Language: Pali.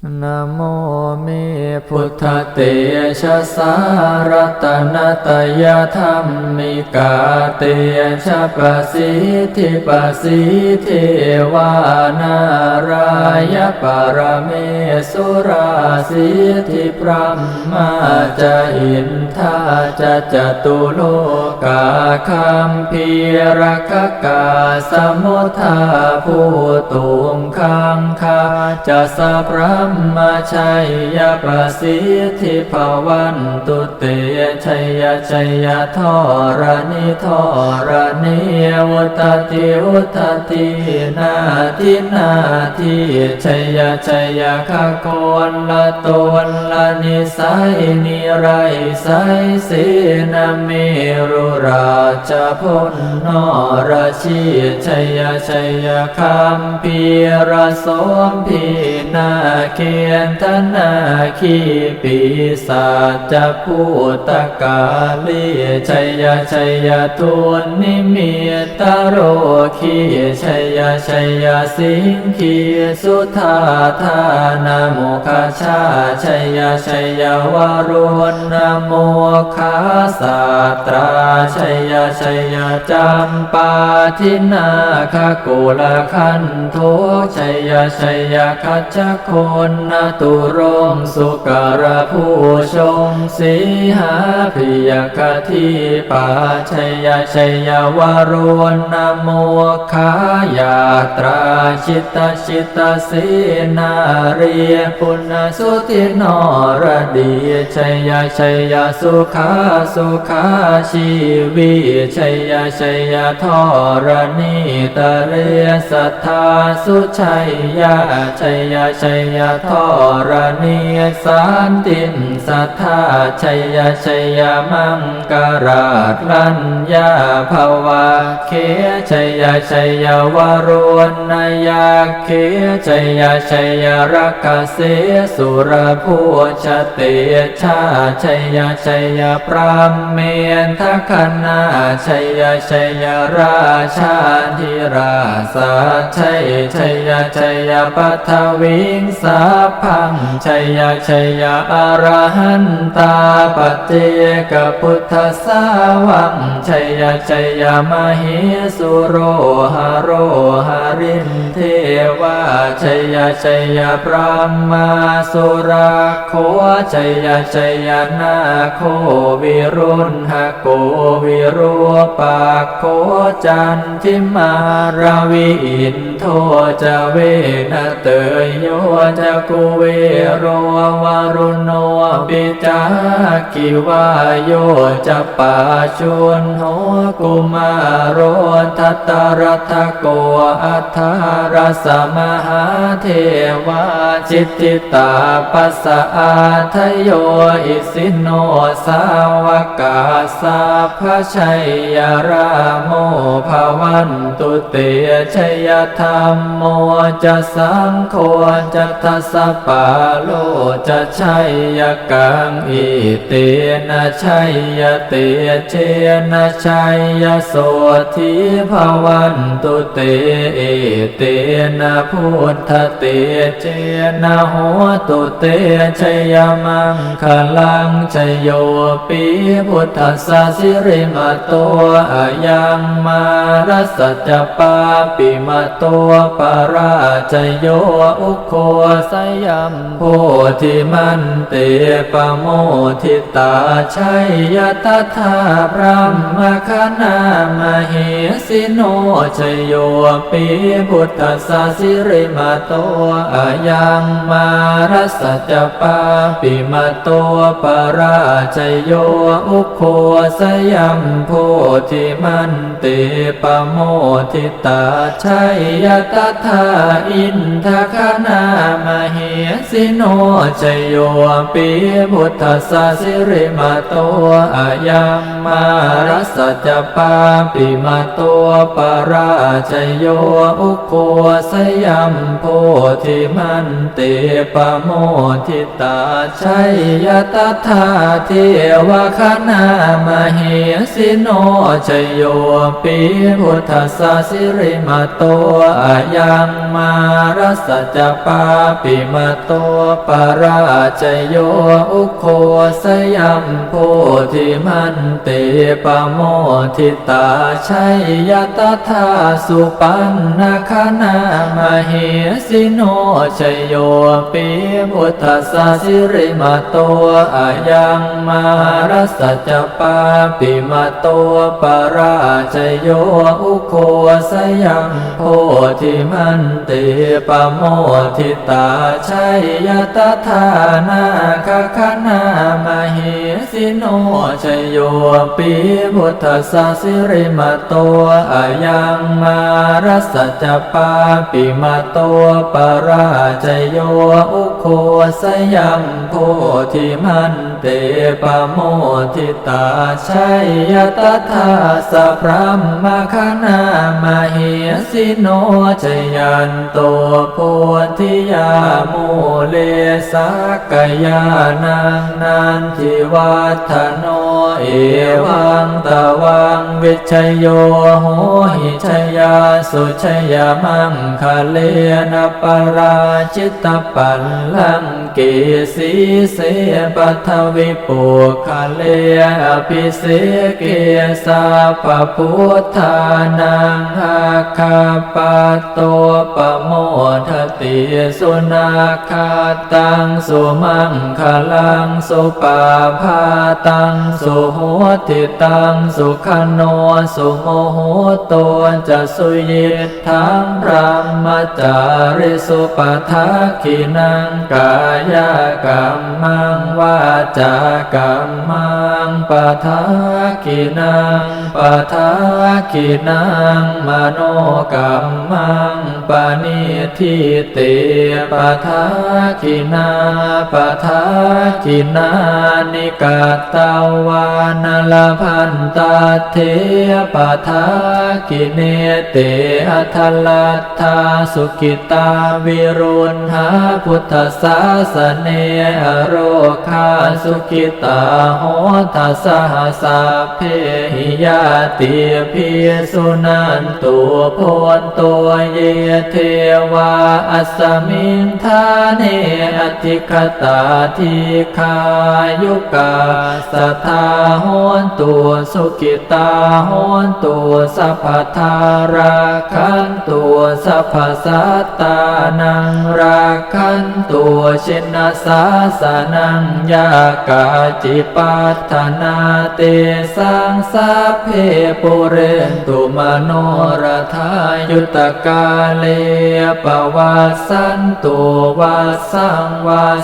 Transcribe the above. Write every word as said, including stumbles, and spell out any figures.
Namo me buddhatejasā ratanattayadhammikā tejapasiddhi pasīdevā nārāya paramesurā siddhibrahmā ca indā ca catulokā gambhīrakkhakā samuddā bhūtuṃ gaṅgā ca sabrahmajayya pasiddhi bhavantu te. Jaya jaya dharaṇi dharaṇī udadhi udadhī nadi nadī. Jaya jaya gagonlatonlanisai niraisai senamerurājabala norajī. Jaya jaya gambhīrasombhī nāgendanāgī pisācabhūtakālī. Jaya jaya dunnimittarogī. Jaya jaya siṅgī sudhā dānamukhajā. Jaya jaya varuṇamukhasātrā. Jaya jaya campādināgakulagantho. Jaya jaya gajjagonnaturong sukarabhujoṅ sīhabyagghadīpā. Jaya jaya varuṇamukhayātrā. Jita jita senārī punasuddhi noradī. Jaya jaya sukhā sukhā jīvī. Jaya jaya dharaṇītale sadā sujayā. Jaya jaya dharaṇī santin sadā. Jaya jaya maṅkarājaraññā bhavagge. Jaya jaya varuṇayakkhe. Jaya jaya rakkhase surabhujatejā. Jaya jaya brahmendagaṇā. Jaya jaya rājādhirājasājjaya. Jaya jaya paṭhaviṃ sabbaṃ. Jaya jaya arahantā paccekabuddhasāvaṃ. Jaya jaya mahesuro haro harindevā. Jaya jaya brahmā surakkho. Jaya jaya nāgo viruḷhako virūpakkho candimā ravi indo ca venateyyo ca kuvero varuṇopi ca aggi vāyo ca pājuṇho kumāro dhataraṭṭhako aṭṭhārasa mahādevā siddhitāpasa-ādayo isino sāvakā sabbe jaya rāmo bhavantu te. Jaya dhammo ca saṅgho ca dasapālo ca jayakaṃ. Etena jayatejena jayasotthī bhavantu te. Etena buddhatejena hotu te jayamaṅgalaṃ. Jayopi buddhassa sirīmato ayaṃ mārassa ca pāpimato parājayo ugghosayaṃ bodhimaṇḍe pamoditā jaya tadā brahmagaṇā mahesino. Jayopi buddhassa sirīmato ayaṃ mārassa ca pāpimato parājayo ugghosayaṃ bodhimaṇḍe pamoditā jaya tadā indagaṇā mahesino. Jayopi buddhassa sirīmato ayaṃ mārassa ca pāpimato parājayo ugghosayaṃ bodhimaṇḍe pamoditā jaya tadā devagaṇā mahesino. Jayopi buddhassa sirīmato ayaṃ mārassa ca pāpi mato parājayo, ugghosayaṃ bodhimaṇḍe pamoditā, jaya tadā supaṇṇagaṇā mahesino. Jayopi buddhassa sirīmato ayaṃ, mārassa ca pāpimato parājayo, ugghosayaṃ bodhimaṇḍe pamoditā, jaya tadā nāgagaṇā mahesino. Jayopi buddhassa sirīmato ayaṃ, mārassa ca pāpimato parājayo, ugghosayaṃ bodhimaṇḍe pamoditā, jaya tadā sabrahmagaṇā mahesino. Jayanto bodhiyā mūle, sakyānaṃ nandivaḍḍhano, evaṃ tvaṃ vijayo hohi, jayassu jayamaṅgale, aparājitapallaṅke, sīse paṭhavipokkhare, abhiseke sabbabuddhānaṃ, aggappatto pamodati. Sunakkhattaṃ sumaṅgalaṃ, supabhātaṃ suhuṭṭhitaṃ, sukhaṇo sumuhutto ca, suyiṭṭhaṃ brahmacārisu. Padakkhiṇaṃ kāyakammaṃ, vācākammaṃ padakkhiṇaṃ, padakkhiṇaṃ manokammaṃ, paṇidhī te padakkhiṇā, padakkhiṇāni katvāna, labhantatthe padakkhiṇe. Te atthaladdhā sukhitā, viruḷhā buddhasāsane, arogā sukhitā hotha, saha sabbehi ñātibhi. Suṇantu bhonto ye devā, asmiṃ ṭhāne adhigatā, dīghāyukā sadā hontu, sukhitā hontu sabbadā, rakkhantu sabbasattānaṃ, rakkhantu jinasāsanaṃ. Yā kāci patthanā tesaṃ, sabbe pūrentu manorathā. Yuttakāle pavassantu, vassaṃ vas